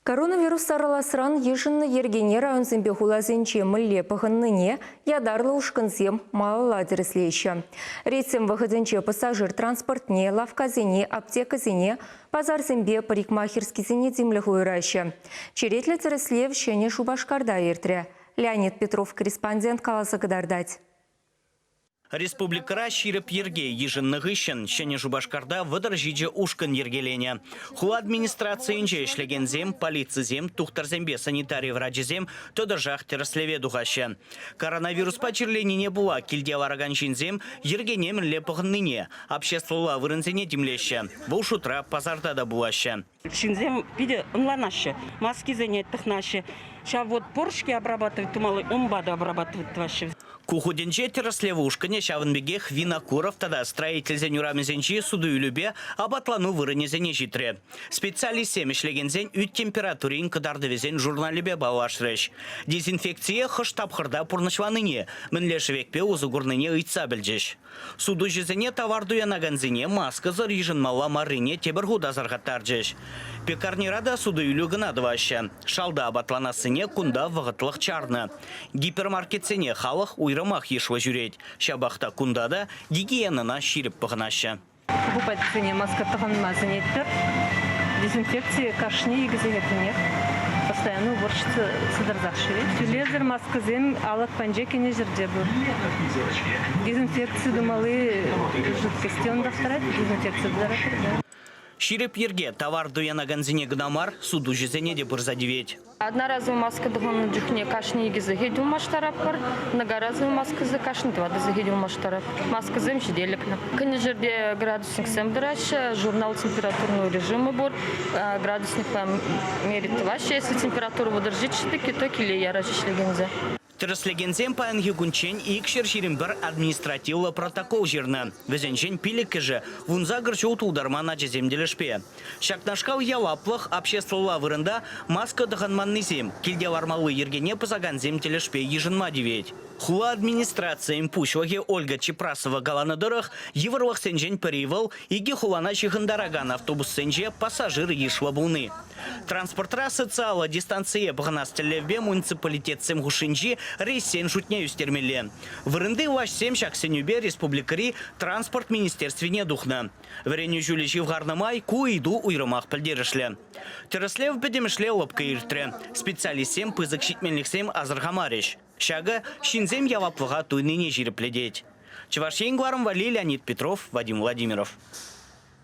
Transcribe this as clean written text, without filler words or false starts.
Коронавирус сарӑласран йышӑннӑ йӗркене районсемпе хуласенче мӗнле пӑхӑннине ятарлӑ ушкӑнсем малалла тӗрӗслеҫҫӗ. Рейдсем вӑхӑтӗнче пассажир транспортне, лавккасене, аптекӑсене, пасарсемпе парикмахерскисене тимлӗх уйӑраҫҫӗ. Черетлӗ тӗрӗслев Ҫӗнӗ Шупашкарта иртрӗ. Леонид Петров корреспондент каласа кӑтартать. Республикӑра ҫирӗп йӗрке йышӑннӑ хыҫҫӑн Ҫӗнӗ Шупашкарта 37 ушкӑн йӗркеленӗ. Хула администрацийӗнче ӗҫлекенсем, полицисем, тухтӑрсемпе санитари врачӗсем тӑтӑшах тӗрӗслеве тухаҫҫӗ. Коронавируспа чирленине пула килте ларакан ҫынсем йӗркене мӗнле пӑхӑннине, обществӑлла вырӑнсене тимлеҫҫӗ. Вӑл шутра пасарта та пулаҫҫӗ. Ҫынсем питӗ ӑнланаҫҫӗ, маскисене тӑхнаҫҫӗ. Ҫав вот пур-ҫке обрабатывать тумалли, унпа та обрабатывать тӑваҫҫӗ. Ку хутӗнче тӗрӗслев ушкӑнӗ ҫавӑн пекех Винокуров тата строительсен урамӗсенчи суту-илӳпе апатлану вырӑнӗсене ҫитрӗ. Специалистсем ӗҫлекенсен ӳт температурин кӑтартӑвӗсен журналӗпе паллашрӗҫ. Дезинфекцие хӑш тапхӑрта пурнӑҫланине, мӗнле шӗвекпе усӑ курнине ыйтса пӗлчӗҫ. Сутуҫӑсене тавар туянакансене маскӑсӑр йышӑнмалла маррине тепӗр хут асӑрхаттарчӗҫ. Пекарньӑра та суту-илӳ кӑна тӑваҫҫӗ. Шалта апатланассине кунта вӑхӑтлӑх чарнӑ. Гипермаркетсене халӑх уйрӑмах йышлӑ ҫӳрет. Ҫапах та кунта та гигиенӑна ҫирӗп пӑхӑнаҫҫӗ. Покупательсене маска тӑхӑнма сӗнетпӗр. Дезинфекци кашни икӗ сехетӗнех постоянно уборщица сӑтӑрсах ҫӳрет. Тӳлевсӗр маскӑсем алӑк патӗнче кӗнӗ ҫӗрте пур. Дезинфекци тумалли жидкость те унтах тӑрать, дезинфекци тӑратпӑр, да. Ҫирӗп йӗрке тавар туянакансене кӑна мар, сутуҫӑсене те пырса тивет. Одноразовый маска тӑхӑннӑ чухне кашни икӗ сехет улмаштаратпӑр, многоразовый маскӑсем кашни тӑватӑ сехет улмаштаратпӑр. Маскӑсем ҫителӗклӗ. Кӗнӗ ҫӗрте градусниксем тӑраҫҫӗ, журнал температурного режима пур. Градусникпа мерить тӑваҫҫӗ. Если температура выдержит то киле яраҫ ӗҫлекенсем. Тӗрӗслекенсем паянхи кунччен 221 административлӑ протокол ҫырнӑ. Вӗсенчен пилӗккӗшӗ 18 ҫул тултарман ачасем тӗлӗшпе. Ҫакнашкал яваплӑх обществӑлла вырӑнта маска тӑхӑнманнисем, килте лармалли йӗркене пӑсакансем тӗлӗшпе йышӑнма тивет. Хула администрацийӗн пуҫлӑхӗ Ольга Чепрасова каланӑ тӑрӑх, йывӑрлӑхсенчен пӗри вӑл икӗ хулана ҫыхӑнтаракан автобуссенче пассажир йышлӑ пулни. Транспортра социаллӑ дистанцие пӑхӑнас тӗллевпе муниципалитетсем хушшинчи рейссен шутне ӳстермелле. Вырӑнти влаҫсем ҫак сӗнӳпе республикӑри Транспорт министерствине тухнӑ. Вӗренӳ ҫулӗ ҫывхарнӑ май ку ыйту уйрӑмах пӗлтерӗшлӗ. Тӗрӗслев пӗтӗмӗшле лӑпкӑ иртрӗ. Специалистсем пысӑк ҫитменлӗхсем асӑрхамарӗҫ. Ҫакӑ ҫынсем яваплӑха туйнине ҫирӗплетет. Чӑваш Ен кӑларӑм валли Леонид Петров, Вадим Владимиров.